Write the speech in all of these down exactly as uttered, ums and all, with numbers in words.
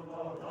الله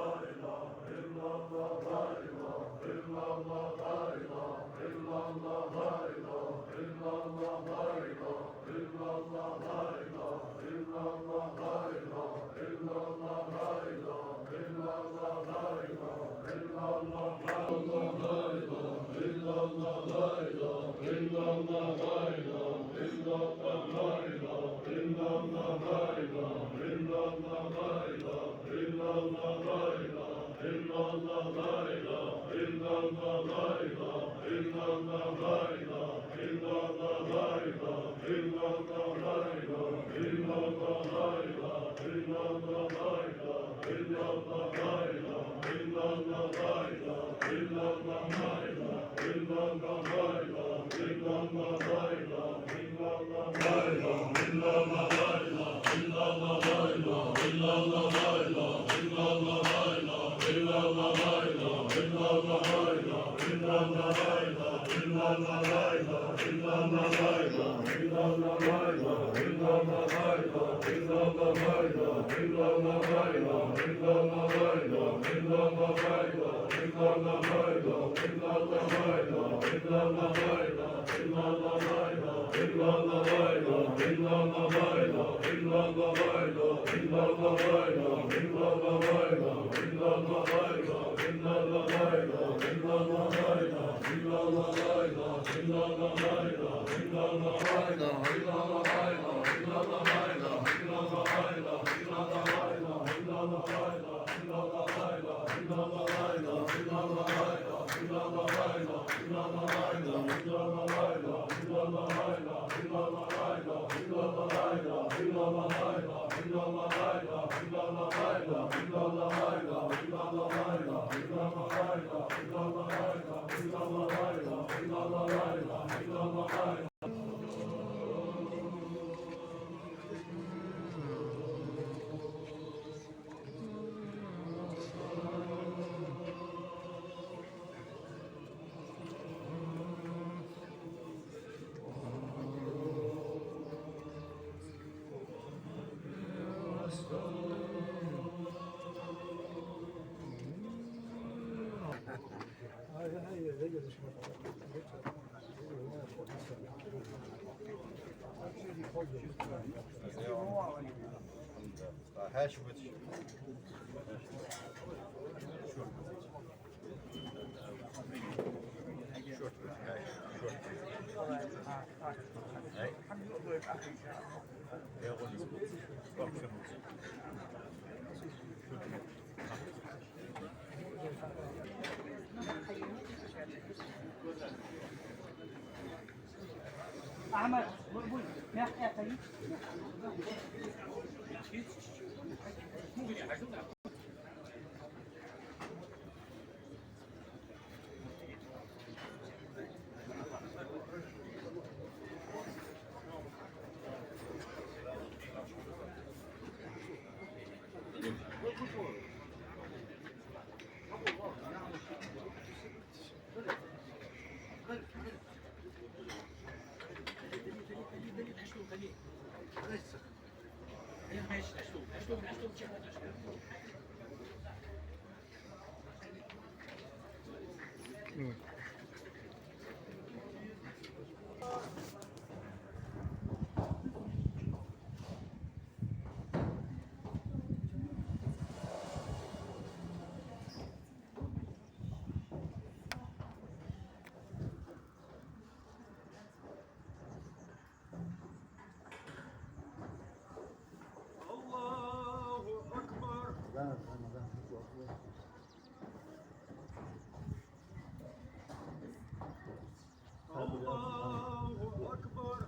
أكبر. الله أكبر.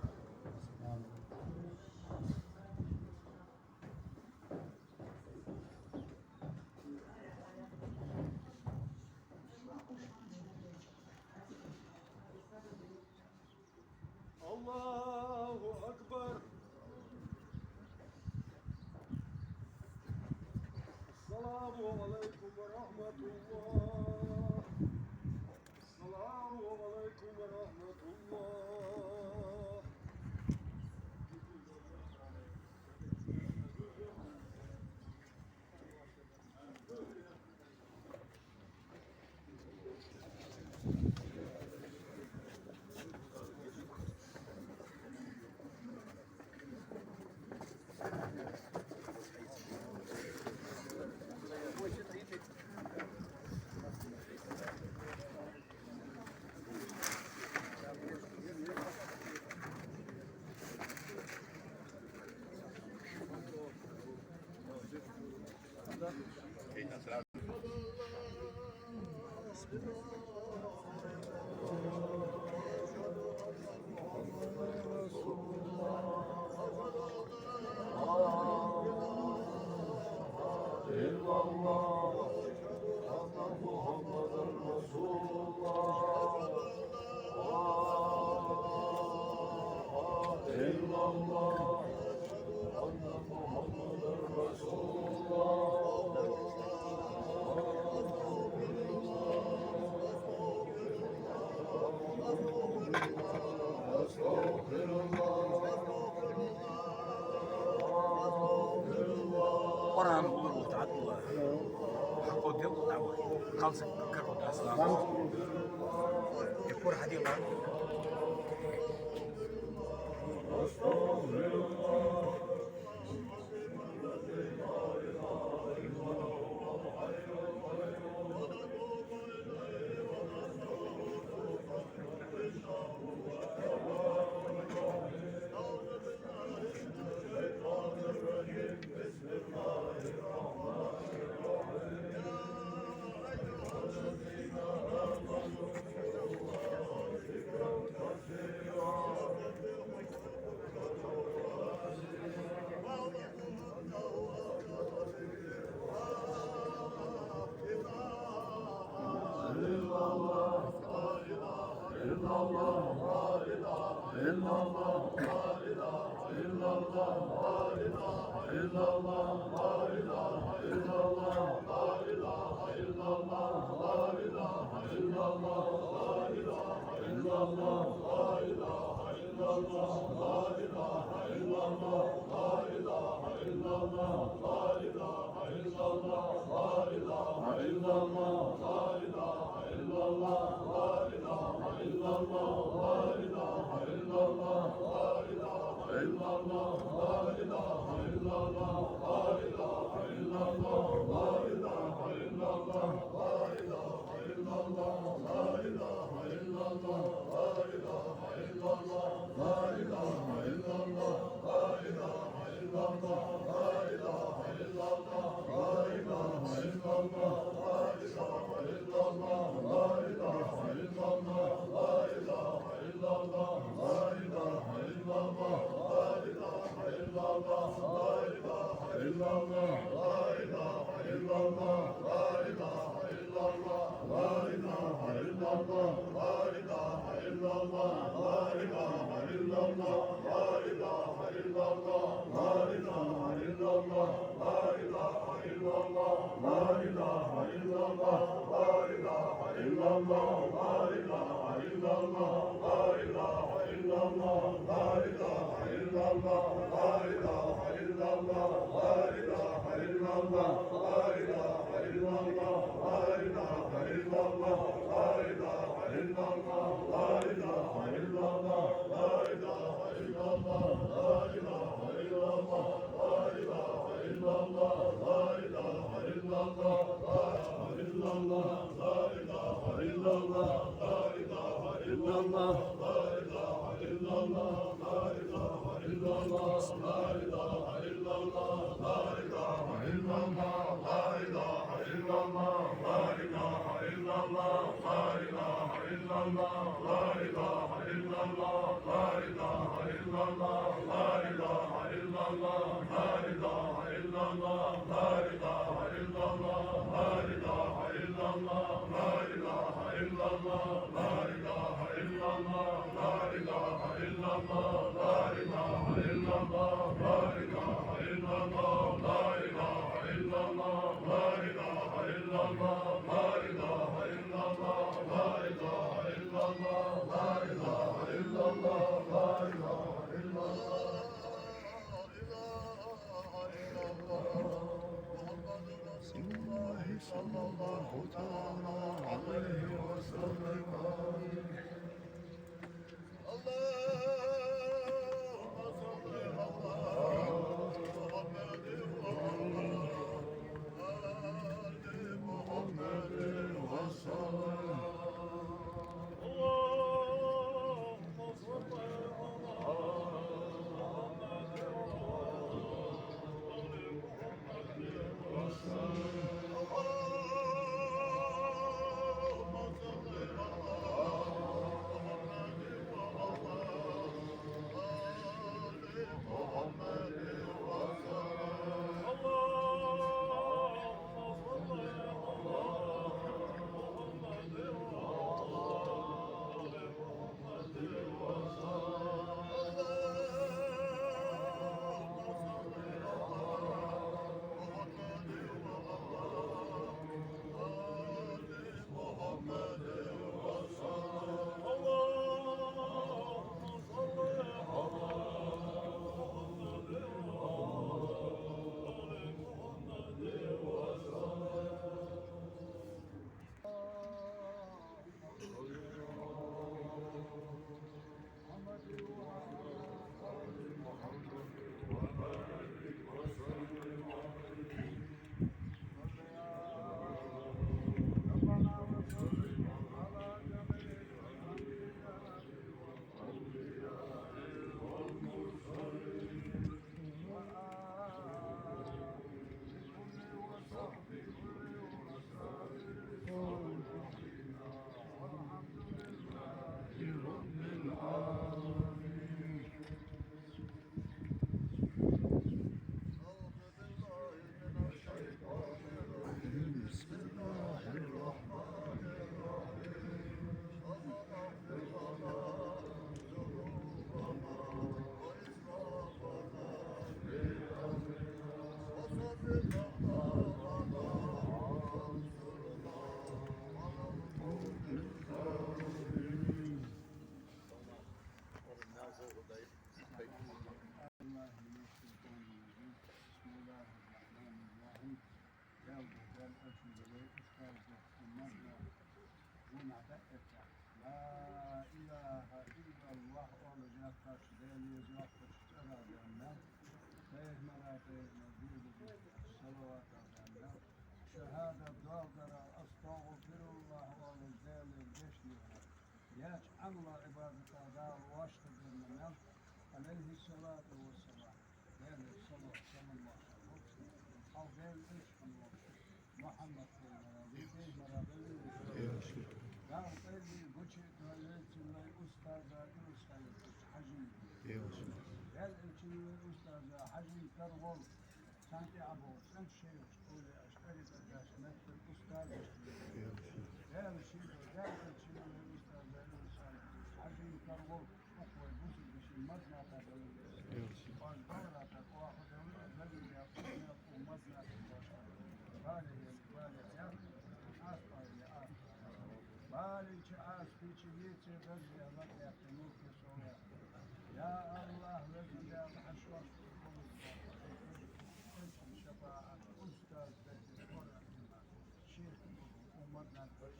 الله أكبر. السلام عليكم ورحمة الله. السلام عليكم ورحمة الله. Къуръан гулар ва тӀадилла. Хьакъо дел дӀа ва. Кхалсаг каро дас ва. Е кур хьадилла. رسول الله صلى الله تعالى عليه وسلم. اللهم صل على محمد وعلى آل محمد وسلم. اللهم صل على محمد وعلى آل محمد وسلم. اللهم Элчано вай устаз да, умматна вон хьадаьттар. لا إله إلا الله оалаш йоаккхача, Даьла еза йоаккхача цӀерах баьнна, пайхамара тӀа дезача салаватах баьнна, шахӀадат доаладарах, أستغفر الله оалаш Даьлага гешт дехар яьча Ӏамалах, Ӏибадатах Дала вӀаштӀехьабаьнна мел, عليه الصلاة والسلام. Даьла салот, салам, маршал хилда цунна. Хьалха Даьла Элча хинна волча Мухьаммад пайхамара, вай пайхамара дале а, Дала къайле гуча а доаллий, цу вай устаза Юнус-Хьажийга. Даьла Элчано вай устаза Хьажийга карагӀолла, царна тӀехьа бола цӀен шайхаш, овлияаш, тӀарикъатдаьш, мехкара устазаш. Даьла шийга, Даьла Элчано вай устаза Юнус-Хьажийга карагӀолла. Укх вай бусалба дешай мазнатах дале а, оаш баларах оаха дале а, везан Даьла, укх мел укх мазнатах оаха бале а, бале а, Ӏазап бале а, Ӏазап бале а. Балийча, Ӏазапийча, веций даржех латадаьккхе, мулкех совдаьккхе. Я АллахӀ, везан Даьла, хьа шоашта болх бе, Элчан шафаӀат, устаз бетта, Къуръан, шийх, укх мазнатах.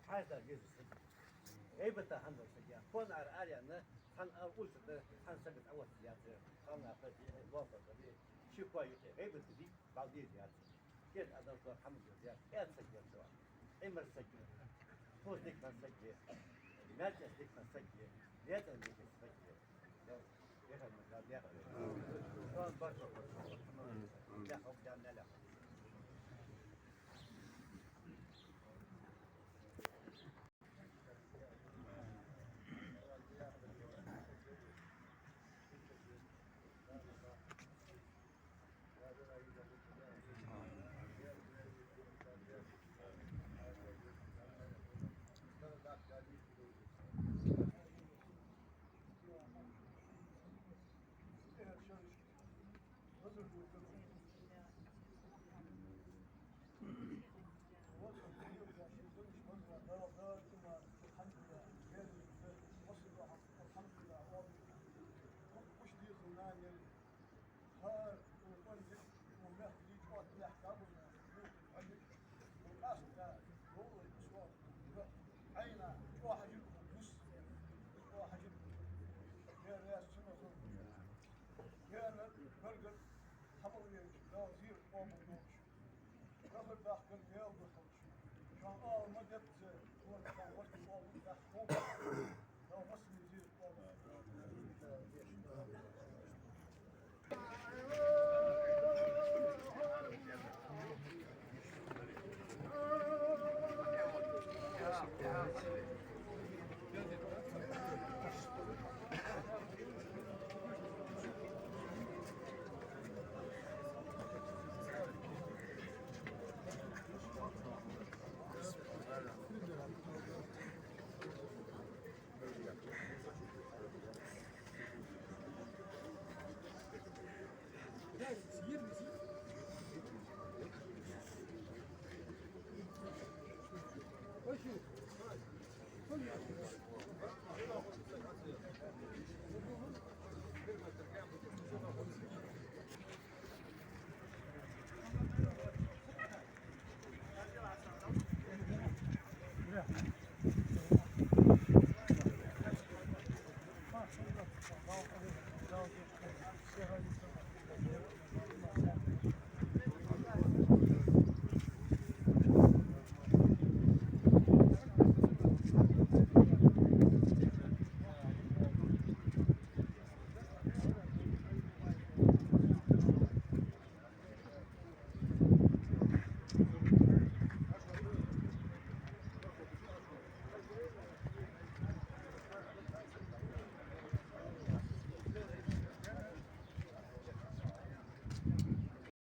Хьажа деза саг. ГӀийбат хӀама дар саг. Фон ара араяьнна, цхьан улица тӀа цхьан сага цӀавоацаш яц. Ханна хӀама, лоафа дале а, ши коа юкъе гӀийбат дий, бала деза яц. Кхета адам тӀа хӀама деза яц. Кхета саг я цо. Ӏимер саг я. Тхоца дика хинна саг я. МаьркӀажа дика хинна саг я. ЛаьцӀа дика хинна саг я.